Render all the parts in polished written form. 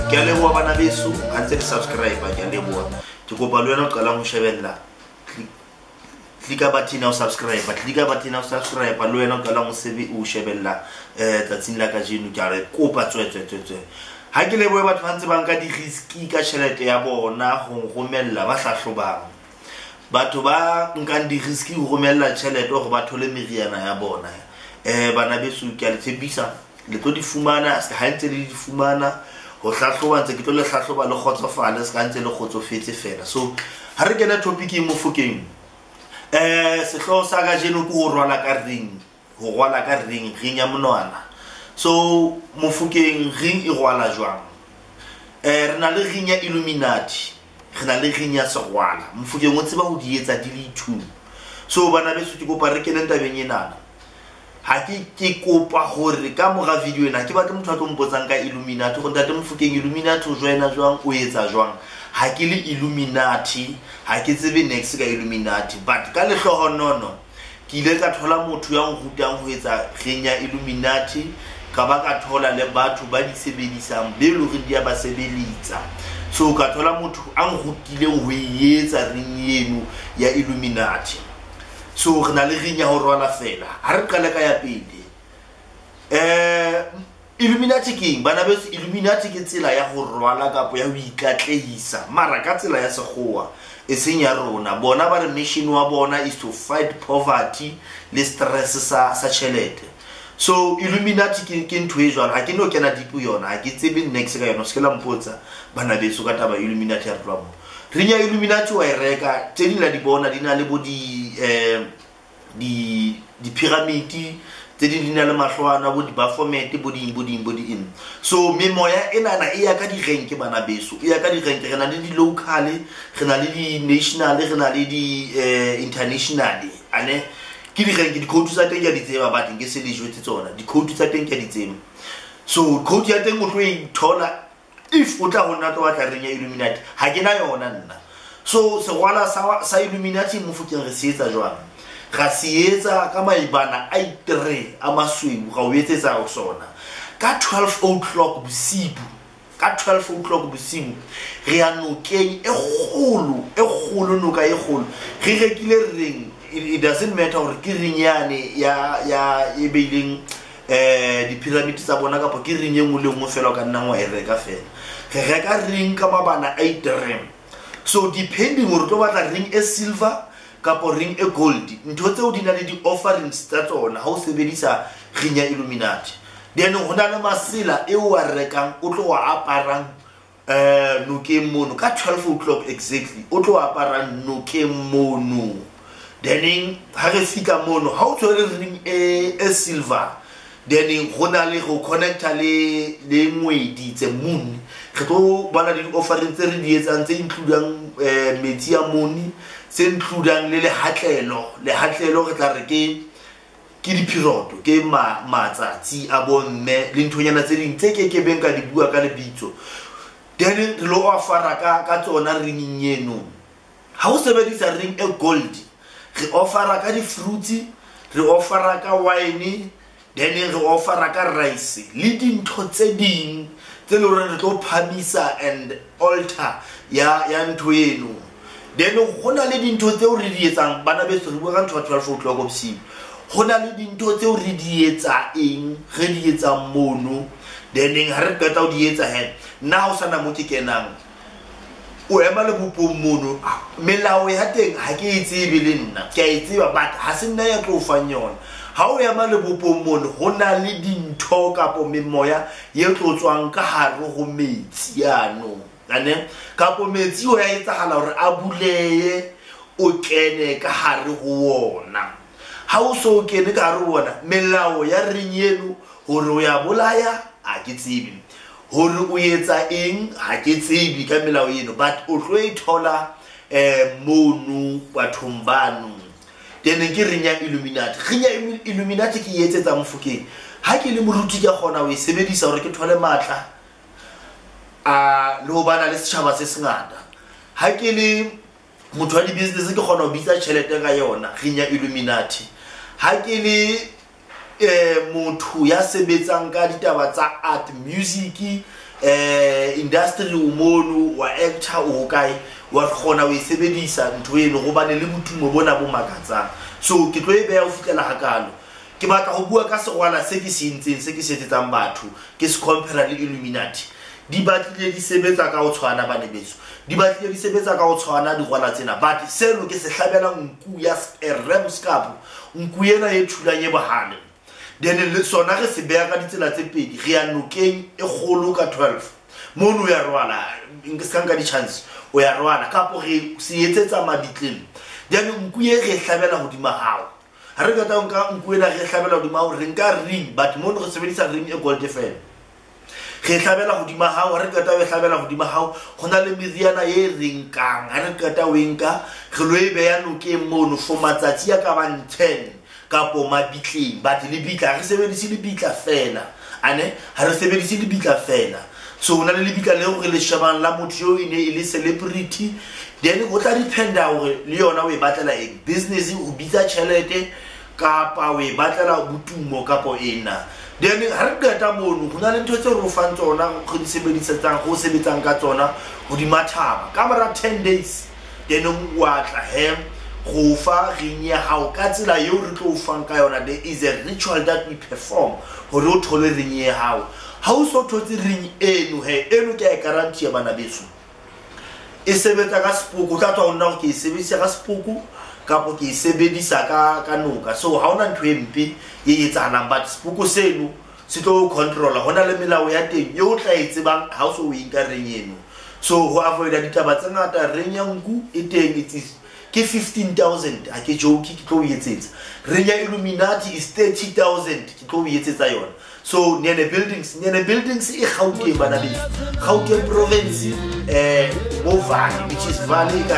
Ke a leboha bana beso, ha ntse le subscribe, ke a leboha. Ke kopa le wena o qalang ho shebella, click-a button ya ho subscribe, click-a button ya ho subscribe. Le wena o qalang ho sebe o shebella tsatsing la kajeno, ke a re kopa tswe tswe tswe tswe. Ha ke lebohe batho ba ntse ba nka di-risk ka tjhelete ya bona ho nromella, ba hlahlobang. Batho ba nkang di-risk ho romella tjhelete hore ba thole meriana ya bona. Bana beso, ke a le tshepisa, le tlo di fumana, ha ntse le di fumana ho hlahloba, ntse ke tlo le hlahloba le kgotsofale, se ka ntse le kgotsofetse fela. So ha re kena topic-eng Mofokeng. Sehlooho sa kajeno ke ho rwala ka ring, ho rwala ka ring, ring ya monwana. So Mofokeng, ring e rwala jwang? Re na le ring ya Illuminati, re na le ring ya serwala. Mofokeng o tseba ho di etsa di le two. So bana beso, ke kopa re kene tabeng enana. Ha ke kopa hore ka mora video ena ke batle motho a tlo mpotsang ka Illuminati, hore ntate Mofokeng, Illuminati o joina jwang, o etsa jwang. Ha ke le Illuminati, ha ke tsebe niks ka Illuminati, but ka lehlohonono ke ile ka thola motho ya nrutang ho etsa ring ya Illuminati, ka ba ka thola le batho ba di sebedisang be leng hore di a ba sebeletsa. So ka thola motho a nrutileng ho e etsa ring eno ya Illuminati. So re na le ring ya ho rwala fela. Ha re qale ka ya pele. Illuminati ke eng? Bana beso, Illuminati ke tsela ya ho rwala kapa ya ho ikatlehisa, mara ka tsela ya sekgowa, e seng ya rona. Bona ba re mission wa bona is to fight poverty le stress sa tjhelete. So Illuminati ke ntho e jwalo. Ha ke no kena deep yona, ha ke tsebe niks ka yona. Se ke la mpotsa bana beso ka taba ya Illuminati ya re tloha moo. Ring ya Illuminati wa e reka, tse ding la di bona di na le bo di pyramid, tse ding di na le mahlwana, bo di-baphomet, bo ding bo ding bo di eng. So memoya enana e ya ka di-rank, bana beso, e ya ka di-rank. Re na le di-local, re na le di-national, re na le di-international. Ane ke di-rank, di-code tsa teng ke a di tseba, but nke se le jwetse tsona. Di-code tsa teng ke a di tseba. So code ya teng o tlo e thola if o tla ho nna tlo batla ring ya Illuminati. Ha ke na yona nna. So serwala sa Illuminati, Mofokeng, re se etsa jwang? Ra se etsa ka maibana a itere a masweu, ra o etsetsa sona ka 12 o'clock bosibu. Ka 12 o'clock bosibu re ya nokeng e kgolo, e kgolo, noka e kgolo. Re rekile ring, it doesn't matter hore ke ring yane ya e beileng di-pyramid tsa bona kapa ke ring e nngwe le nngwe fela o ka nnang wa e reka fela. Re reka ring ka mabana a iterem. So depending hore tlo batla ring e silver kapo ring e gold, ntho tseo di na le di-offerings tsa tsona ha o sebedisa ring ya Illuminati. Then ho na le masela eo wa rekang, o tlo wa aparang nokeng mono ka 12 o'clock exactly, o tlo wa aparang nokeng mono. Then ha re fihla mono, ha o tshwere ring e silver, then go na le go connecta le ngwedi, tse moon. Re tlo bana le di-offering tse re di etsang tse includang metsi a moon, tse includang le lehatlelo. Lehatlelo re tla re ke diphiroto, ke matsatsi a bomme le nthonyana tse ding tse ke ke beng ka di bua ka lebitso. Then re lo offera ka tsona ringeng eno. Ha o sebedisa ring e gold, re offera ka di-fruits, re offera ka wine, then re offera ka rice le dintho tse ding tse leng hore re tlo phamisa and altar ya ntho eno. Then ho na le dintho tseo re di etsang, bana beso. Re bua ka ntho ya 12 o'clock bosiu. Ho na le dintho tseo re di etsa eng, re di etsang mono. Then ha re qeta ho di etsa, he nna ha o sana mo ke kenang, o ema lebopong mono. Melao ya teng ha ke e tsebe, le nna ke a e tseba, but ha se nna ya tlo o fang yona. Ha o ema lebopong mono, ho na le dintho kapo memoya ye tlo tswang ka hare ho metsi ano, ane kapo metsi o ya etsahala hore a buleye, o kene ka hare ho ona. Ha o so o kene ka hare ho ona, melao ya ring eno, hore o ya bolaya ha ke tsebe, hore o etsa eng ha ke tsebe ka melao eno, but o tlo e thola mono bathong bano. Then ke ring ya Illuminati. Ring ya Illuminati ke e etsetsa Mofokeng ha ke le moruti, ke kgona ho e sebedisa hore ke thole matla a le ho bana le setjhaba se sengata. Ha ke le motho wa di-business, ke kgona ho bitsa tjhelete ka yona ring ya Illuminati. Ha ke le motho ya sebetsang ka ditaba tsa art, music, Industry o mono wa actor o kae wa kgona ho e sebedisa ntho eno hobane le botumo bona bo makatsang. So ke tlo e beha ho fihlela hakalo. Ke batla ho bua ka serwala se ke se entseng, se ke se etsetsang batho, ke se compare le Illuminati. Di batlile di sebetsa ka ho tshwana bane beso. Di batlile di sebetsa ka ho tshwana dirwala tsena. But seno ke se hlabela nku ya ramscap, nku ena e thulang e bohale. Then le sona re se beha ka ditsela tse pedi, re ya nokeng e kgolo ka 12. Mono o ya rwala, nka se ka di-chance, o ya rwala kapo re se etsetsa mabitleng. Then nku e re hlabela hodima hao. Ha re qeta ho nka nku ena re hlabela hodima hao, re nka ring, but mono re sebedisa ring e gold fela. Re hlabela hodima hao, ha re qeta ho e hlabela hodima hao, ho na le meriana e re nkang. Ha re qeta ho e nka, re lo e beha nokeng mono for matsatsi a ka bang 10 kapo mabitleng. But lebitla, ha re sebedise lebitla fela. Ane, ha re sebedise lebitla fela. So ho na le lebitla leo re le shebang la motho eo e ne e le celebrity. Then ho tla dependa hore le yona o e batlela eng, business, o bitsa tjhelete kapa o e batlela botumo kapo ena. Then ha re qeta mono, ho na le ntho tseo re o fang tsona, re di sebedisetsang, re o sebetsang ka tsona hodima thaba. Ka mora 10 days, then wa tla he go fa ring ya hao ka tsela eo re tlo o fang ka yona. There is a ritual that we perform hore o thole ring ya hao. Ha o so thotse ring eno he, eno ke a e guarantee ya bana beso. E sebetsa ka sepoko, o tla tswa ho nna hore ke e sebedisa ka sepoko kapo ke e sebedisa ka noka. So ha hona ntho e mpe e etsahalang, but sepoko seno se tlo controla. Hona le melao ya teng eo o tla e tsebang ha o so o e nka ring eno. So ho avoida ditaba tse ngata, ring ya nku e teng, ke 15,000, ha ke joke, ke tlo o etsetsa. Ring ya Illuminati is 30,000, ke tlo o etsetsa yona. So Nyene Buildings, Nyene Buildings e Gauteng bana beso. Gauteng province, mo Valley, which is Valley ka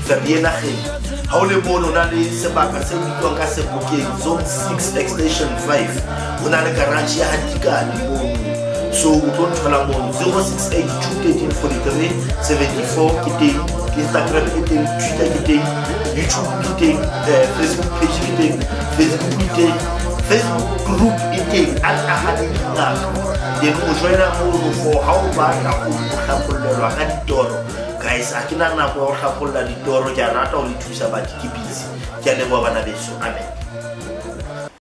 Vereeniging. Ha o le mono, ho na le sebaka se bitswang ka Sebokeng, Zone 6 Extension 5. Ho na le garage ya Hatikane mono. So o tlo nthola mono 068 213 43 74 ke teng, Instagram ke teng, Twitter ke teng, YouTube ke teng, Facebook page ke teng, Facebook ke teng, Facebook group e teng, a ahane dingaka. Then o joina mono for ha o batla ho hlapollelwa ka ditoro. Guys, ha ke na nako ya ho hlapolla ditoro, ke a rata ho le thusa, but ke busy. Ke a leboha bana beso. Amen.